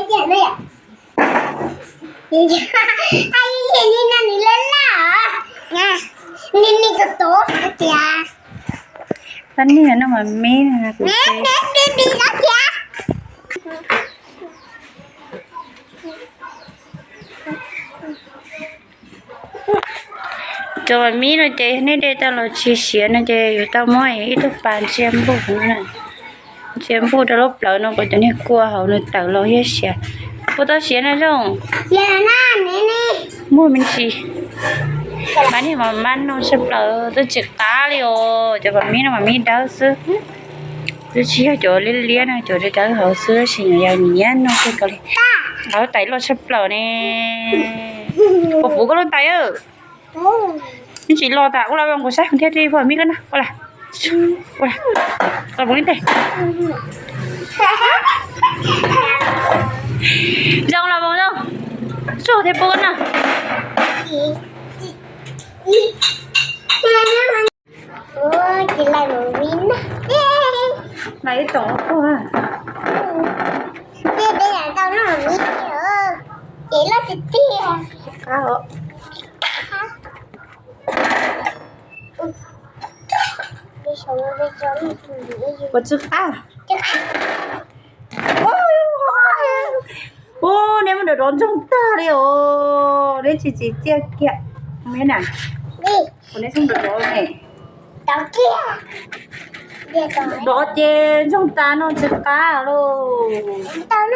Ai, ni no nws laj laj os. Ni ni tus tuv tias. Tab niag no mas me kuv ni ni tias. Cov mim no ces nej de tau los tsis siav no ces yuav tau muab ib tug pas ntsia npuj no na. Ntsia npuj rau lub plawv no kom cov niag kua hauv nws tawm los thiab siav. Puas tau siav na Zoo? Muaj me ntsis. Mas niag mas mas no tshaj plaws twb tsis qab li os. Cov mim no mas mim dawb xwb. Twb tsis yog cov liab liab no, cov dawb dawb hauv xwb tab sis nws yog nyiam no kawg nkaus li. Qab lub tais loj tshaj plaws ne. Puas puv koj lub tais? Yeej tsis los tas. Ua la voos kuv saib thiab, puas mim koj na. Ua la, ua la, ua la voos ib teg. Zoo la voos zoo. Suj thiab puas koj na. Mas ib tsoom ua puag. Ua tsis qab. Ua, neb muab dov dov ntsoog tag li os, neb tsis txiv txiaj kiag. Me na, ua neb txhob dov dov ne. Dov ces ntsoog tas no tsis qab lauj. Koj xwb no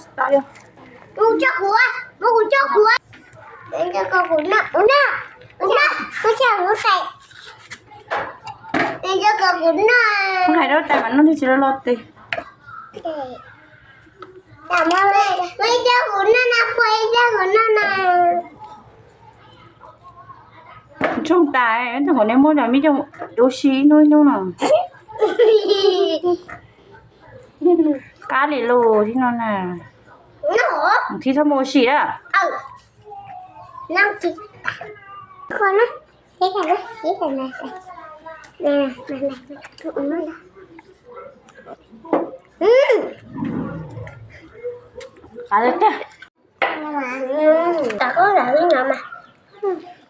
tsis tas li. Hais rau tais mas noj tsis lo tes. Ntsoog tas, tab sis neb muab cov me coj ua si ib hnub ib hnub no. Qab li lus thiab no na. Thiab txhob mus ua si na.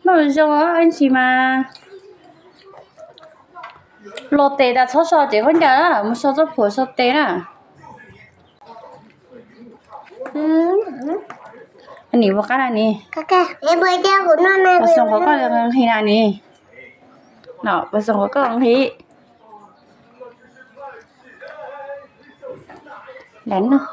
Noj zoo ib ntsis mas. Los tes tas txhob so cev khaub ncaws na, mus so txoj phuam so tes na. Nim ua qab na nim. Pas xoom qhov koj nqhis na nim. No pas xoom qhov koj nqhis. Lam noj.